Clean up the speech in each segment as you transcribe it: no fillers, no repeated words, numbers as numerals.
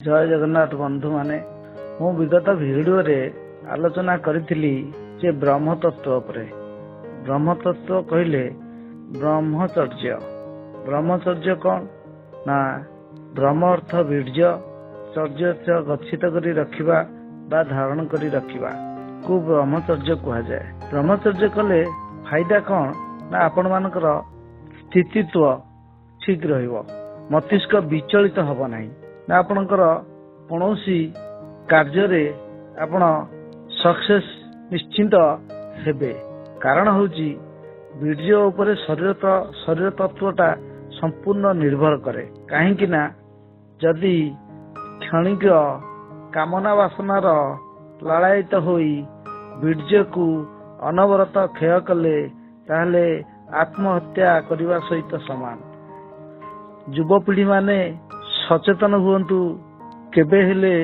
ଜୟ ଜଗନ୍ନାଥ ବନ୍ଧୁମାନେ, ମୁଁ ବିଗତ ଭିଡ଼ିଓରେ ଆଲୋଚନା କରିଥିଲି ଯେ ବ୍ରହ୍ମତତ୍ତ୍ୱ ଉପରେ। ବ୍ରହ୍ମତତ୍ତ୍ୱ କହିଲେ ବ୍ରହ୍ମଚର୍ଯ୍ୟ। ବ୍ରହ୍ମଚର୍ଯ୍ୟ କଣ ନା, ବ୍ରହ୍ମ ଅର୍ଥ ବୀର୍ଯ୍ୟ, ଚର୍ଯ୍ୟ ଗଚ୍ଛିତ କରି ରଖିବା ବା ଧାରଣ କରି ରଖିବା କୁ ବ୍ରହ୍ମଚର୍ଯ୍ୟ କୁହାଯାଏ। ବ୍ରହ୍ମଚର୍ଯ୍ୟ କଲେ ଫାଇଦା କଣ ନା, ଆପଣମାନଙ୍କର ସ୍ଥିତିତ୍ୱ ଠିକ ରହିବ, ମସ୍ତିଷ୍କ ବିଚଳିତ ହବ ନାହିଁ, ନା ଆପଣଙ୍କର କୌଣସି କାର୍ଯ୍ୟରେ ଆପଣ ସକ୍ସେସ୍ ନିଶ୍ଚିନ୍ତ ହେବେ। କାରଣ ହଉଛି ବୀର୍ଯ୍ୟ ଉପରେ ଶରୀର ତତ୍ଵଟା ସମ୍ପୂର୍ଣ୍ଣ ନିର୍ଭର କରେ। କାହିଁକି ନା ଯଦି କ୍ଷଣିକ କାମନା ବାସନାର ଲାଳାୟିତ ହୋଇ ବୀର୍ଯ୍ୟକୁ ଅନବରତ କ୍ଷୟ କଲେ, ତାହେଲେ ଆତ୍ମହତ୍ୟା କରିବା ସହିତ ସମାନ। ଯୁବପିଢି ମାନେ ସଚେତନ ହୁଅନ୍ତୁ, କେବେ ହେଲେ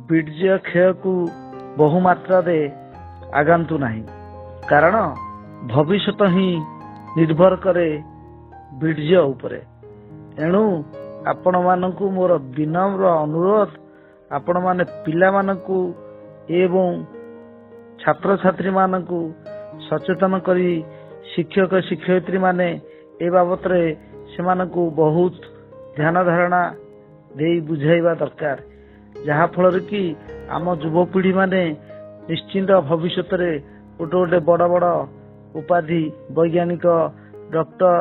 ବୀର୍ଯ୍ୟ କ୍ଷୟକୁ ବହୁ ମାତ୍ରାରେ ଆଗାନ୍ତୁ ନାହିଁ, କାରଣ ଭବିଷ୍ୟତ ହିଁ ନିର୍ଭର କରେ ବୀର୍ଯ୍ୟ ଉପରେ। ଏଣୁ ଆପଣମାନଙ୍କୁ ମୋର ବିନମ୍ର ଅନୁରୋଧ, ଆପଣମାନେ ପିଲାମାନଙ୍କୁ ଏବଂ ଛାତ୍ରଛାତ୍ରୀ ମାନଙ୍କୁ ସଚେତନ କରି ଶିକ୍ଷକ ଶିକ୍ଷୟିତ୍ରୀ ମାନେ ଏ ବାବଦରେ ସେମାନଙ୍କୁ ବହୁତ ଧ୍ୟାନ ଧାରଣା ଦେଇ ବୁଝାଇବା ଦରକାର, ଯାହା ଫଳରେ କି ଆମ ଯୁବପିଢି ମାନେ ନିଶ୍ଚିନ୍ତ ଭବିଷ୍ୟତରେ ଗୋଟେ ଗୋଟେ ବଡ ବଡ ଉପାଧି, ବୈଜ୍ଞାନିକ, ଡକ୍ଟର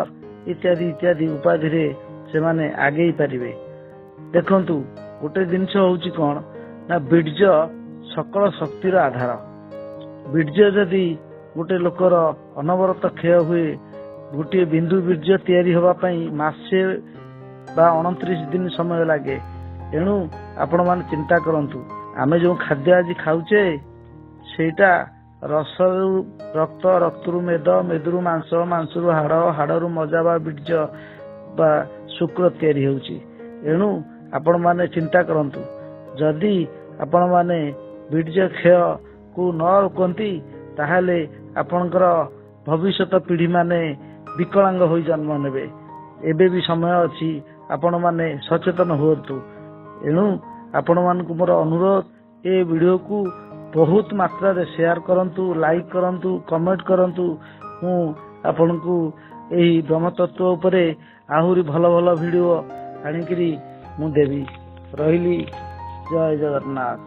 ଇତ୍ୟାଦି ଇତ୍ୟାଦି ଉପାଧିରେ ସେମାନେ ଆଗେଇ ପାରିବେ। ଦେଖନ୍ତୁ, ଗୋଟେ ଜିନିଷ ହଉଛି କଣ ନା, ବୀର୍ଯ୍ୟ ସକଳ ଶକ୍ତିର ଆଧାର। ବୀର୍ଯ୍ୟ ଯଦି ଗୋଟେ ଲୋକର ଅନବରତ କ୍ଷୟ ହୁଏ, ଗୋଟିଏ ବିନ୍ଦୁ ବୀର୍ଯ୍ୟ ତିଆରି ହେବା ପାଇଁ ମାସେ ବା 29 ଦିନ ସମୟ ଲାଗେ। ଏଣୁ ଆପଣମାନେ ଚିନ୍ତା କରନ୍ତୁ, ଆମେ ଯୋଉ ଖାଦ୍ୟ ଆଜି ଖାଉଛେ ସେଇଟା ରସରୁ ରକ୍ତ, ରକ୍ତରୁ ମେଦ, ମେଦରୁ ମାଂସ, ମାଂସରୁ ହାଡ, ହାଡରୁ ମଜା ବା ବୀର୍ଯ୍ୟ ବା ଶୁକ୍ର ତିଆରି ହେଉଛି। ଏଣୁ ଆପଣମାନେ ଚିନ୍ତା କରନ୍ତୁ, ଯଦି ଆପଣମାନେ ବୀର୍ଯ୍ୟ କ୍ଷୟକୁ ନ ରୋକନ୍ତି, ତାହେଲେ ଆପଣଙ୍କର ଭବିଷ୍ୟତ ପିଢି ମାନେ ବିକଳାଙ୍ଗ ହୋଇ ଜନ୍ମ ନେବେ। ଏବେ ବି ସମୟ ଅଛି, ଆପଣମାନେ ସଚେତନ ହୁଅନ୍ତୁ। ଏଣୁ ଆପଣମାନଙ୍କୁ ମୋର ଅନୁରୋଧ, ଏ ଭିଡିଓକୁ ବହୁତ ମାତ୍ରାରେ ସେୟାର କରନ୍ତୁ, ଲାଇକ୍ କରନ୍ତୁ, କମେଣ୍ଟ କରନ୍ତୁ। ମୁଁ ଆପଣଙ୍କୁ ଏହି ବ୍ରହ୍ମତତ୍ତ୍ୱ ଉପରେ ଆହୁରି ଭଲ ଭଲ ଭିଡିଓ ଆଣିକିରି ମୁଁ ଦେବି। ରହିଲି, ଜୟ ଜଗନ୍ନାଥ।